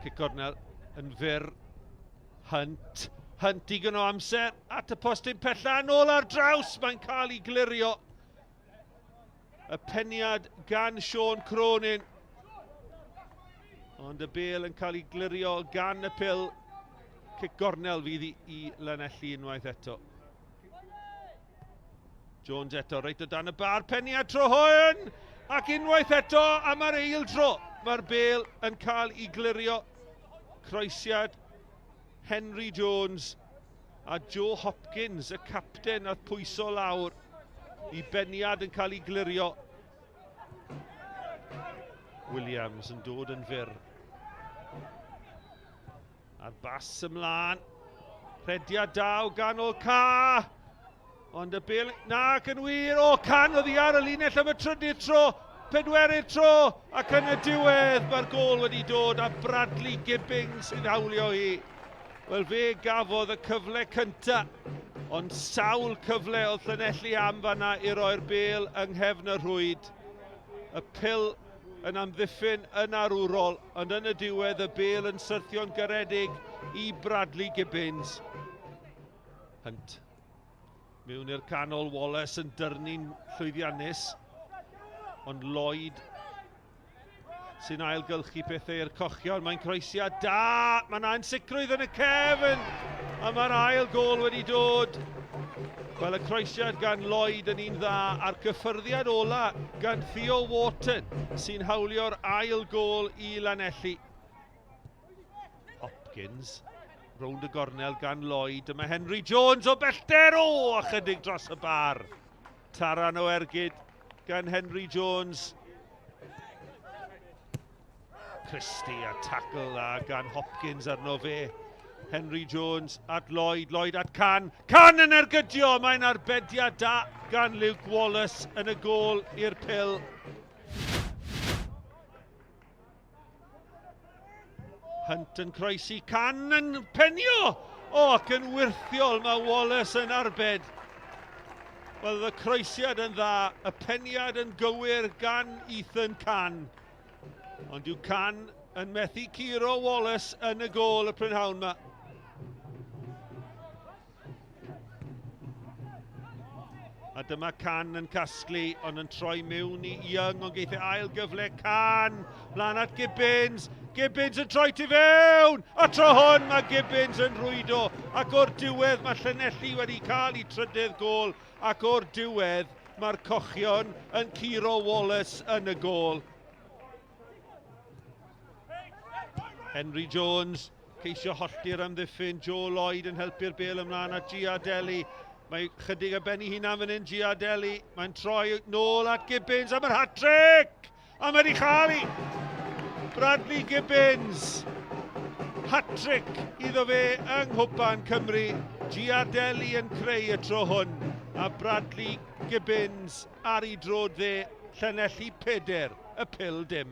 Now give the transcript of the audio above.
Cic gornel yn fyr. Hunt. Hunt digon o amser at y postyn pella. Nôl ar draws. Mae'n cael ei glirio. Y peniad gan Sean Cronin. Ond y bel yn cael ei glirio gan y pil. Cic gornel fydd i, i Lanelli unwaith eto. Jones eto, reit o dan y bar, peniad tro hwn! Ac unwaith eto, am yr eil dro, mae'r bel yn cael ei glirio. Croesiad Henry Jones a Joe Hopkins, y capten, ath pwyso lawr i beniad yn cael ei glirio. Williams yn dod yn fyr. A'r bas ymlaen. Rhediad daw ganol ca. Ond y bel... Nac yn wir. O, can oddi ar y linell am y trydydd tro. Pedwerydd tro. Ac yn y diwedd mae'r gol wedi dod a Bradley Gibbings sy'n hawlio hi. Wel fe gafodd y cyfle cynta. Ond sawl cyfle oedd Llanelli am fanna i roi'r bel yng nghefn y rhwyd. Y pil yn amddiffyn yn arwrol, ond yn y diwedd y bel yn syrthio'n garedig i Bradley Gibbons. Hunt. Mewn i'r canol, Wallace yn dyrnu'n llwyddiannus, ond Lloyd sy'n ailgylchu pethau i'r cochion. Mae'n croesiad da, mae yna ansicrwydd yn y cefn, a mae'r ail gol wedi dod. Wel, y croesiad gan Lloyd yn un dda, a'r cyffyrddiad ola gan Theo Wharton sy'n hawlio'r ail gol i Lanelli. Hopkins, rownd y gornel gan Lloyd. Dyma Henry Jones o bellter, o, ychydig dros y bar. Taran o ergyd gan Henry Jones. Christie a tackle a gan Hopkins arno fe. Henry Jones at Lloyd, Lloyd at Can. Can yn ergydio, mae'n arbediad da gan Luke Wallace yn y gôl i'r pil. Hunt yn croesi, Can yn penio! O, ac yn wyrthiol mae Wallace yn arbed. Wel, y croesiad yn dda, y peniad yn gywir gan Ethan Can. Ond yw Can yn methu curo Wallace yn y gôl y prynhawn yma. A dyma Can yn casglu, ond yn troi mewn i Young, ond geith e ail gyfle Can, mlaen at Gibbons, Gibbons yn troi tu fewn, a tro hwn mae Gibbons yn rwydo, ac o'r diwedd mae Llanelli wedi cael ei trydydd gôl, ac o'r diwedd Mae'r cochion yn curo Wallace yn y gôl. Henry Jones, ceisio hollti'r amddiffyn. Joe Lloyd yn helpu'r bel ymlaen at Giardelli. Mae chydig ar ben ei hunan fan hyn, Giardelli. Mae'n troi nôl at Gibbons am yr hat-trick! A mae wedi chael i! Bradley Gibbons! Hat-trick iddo fe yng Nghwpan Cymru. Giardelli yn creu y tro hwn. A Bradley Gibbons ar ei drod dde, Llanelli 4, y Pil dim.